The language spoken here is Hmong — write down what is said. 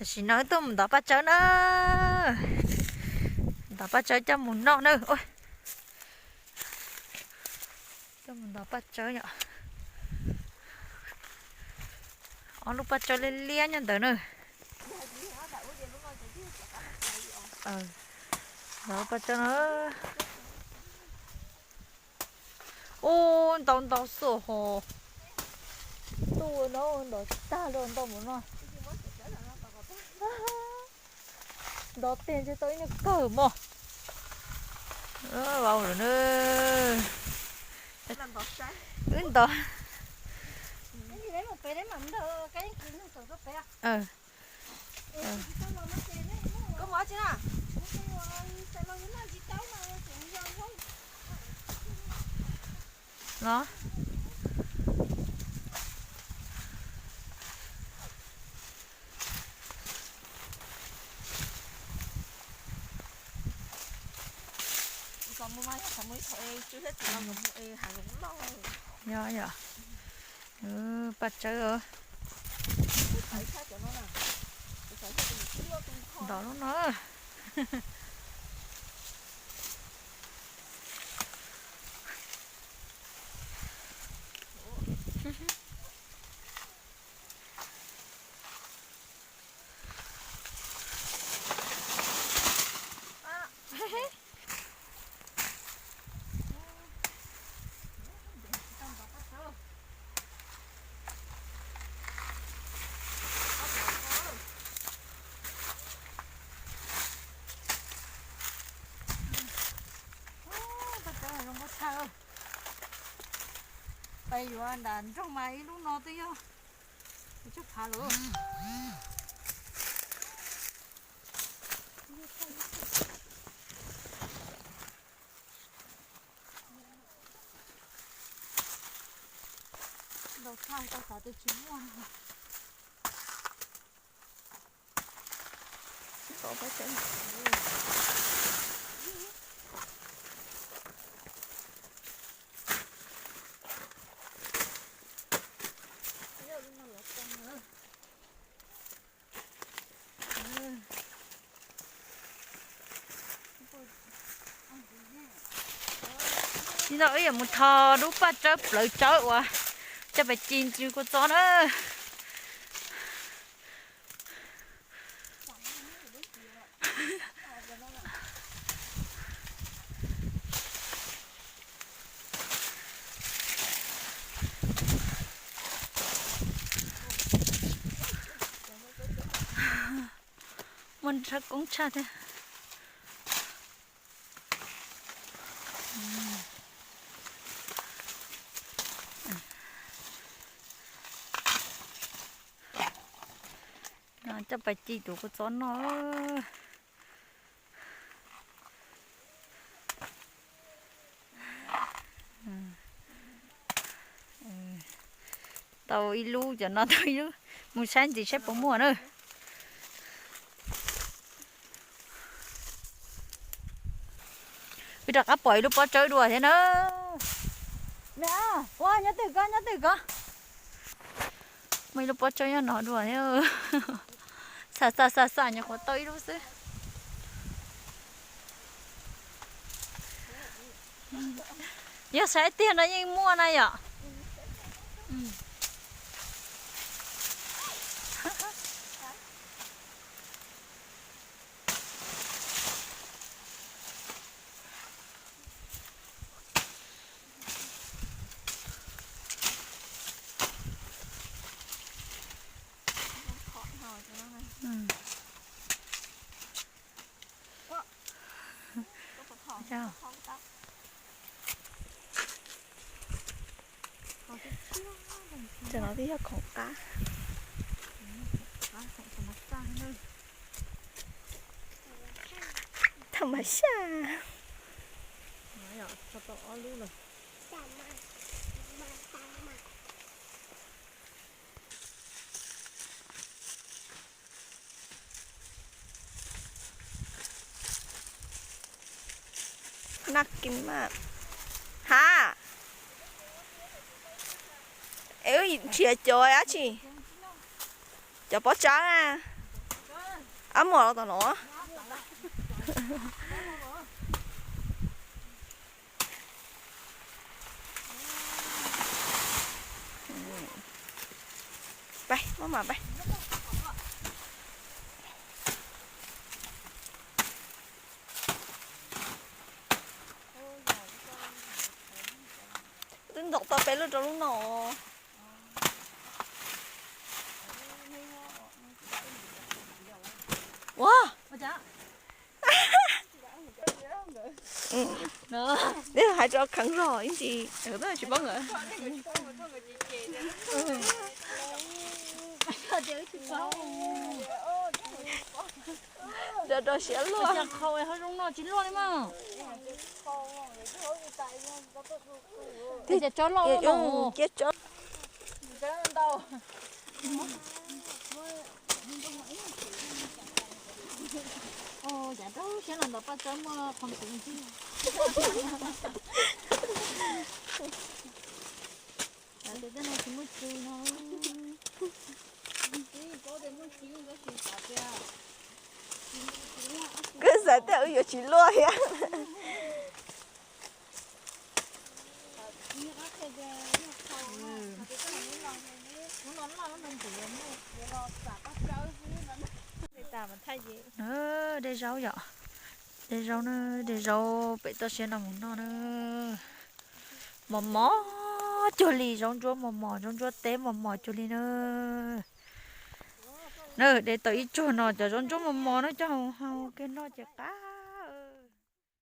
Tam sim no wb tuaj mus ntov paj tsawb na. Ntov paj tsawb coj mus noj na. Coj mus ntov paj tsawb yom. Ob lub paj tsawb liab liab nyob ntawd na. Ntov paj tsawb no. Ub, ntau ntau xwb hos. Tuaj no ntov tag los ntau mus no. Ntov tiag ntshe tau ib niag kawg mog. Vau lawm na. Wb ntov. Los. Yog yom. Paj tsawb. Ntov lub no. Pais yuav nram nroog mas ib lub no twb yog tsawg phav lawm. Ntau tshaj tau xav tias tsis muaj. Tsis tau, wb yuav mus tho lub paj tsawb plawv tsawb uas coj pais ci ntsis kua txob na. Muaj nrhab koob tshaj thiab. No coj pais ci tus kua txob noj. Tau ib lub, cov no tau ib lub, mus saib ntxiv saib puas muaj na. Wb rov qab pom ib lub pob tsawb dua thiab na. Ua nyob twg ko, nyob twg ko. Muaj ib lub pob tsawb nyob no dua thiab. Xa xa xa xa nyuam qhuav tau ib lub xwb. Yog saib tiag no yeej muaj na yom. Cov no twb yog khoom qab. Tham ma xaj. Nag kis mas. Ha, es wb nrhiav cov dab tsi? Cov pob tsawb na. Ab mos los tom no. Peb, maj mam peb. Twb ntxov tau peb lub rau lub no. Ua, neb hais rau kheev zog ib ntsis, tsis paub nkawd. Rau rau siab luaj. Qhau ho zoo no tsis luaj li mas. Cia tso loj cia tso. Cas rau siab los ntawm paj tsawb muaj qhov ntxwv ntxwg. Tes tej no tsis muaj tsw no. Koj xav tias wb yuav tsis luaj thiab. De zaub yom, de zaub na, de zaub pem toj siab no mus noj na. Mos mos cuag li zaub ntsuab mos mos, zaub ntsuab teb mos mos cuag li na. Na, de tau ib tsuag no cov zaub ntsuab mos mos no coj mus hau kiag noj ces qab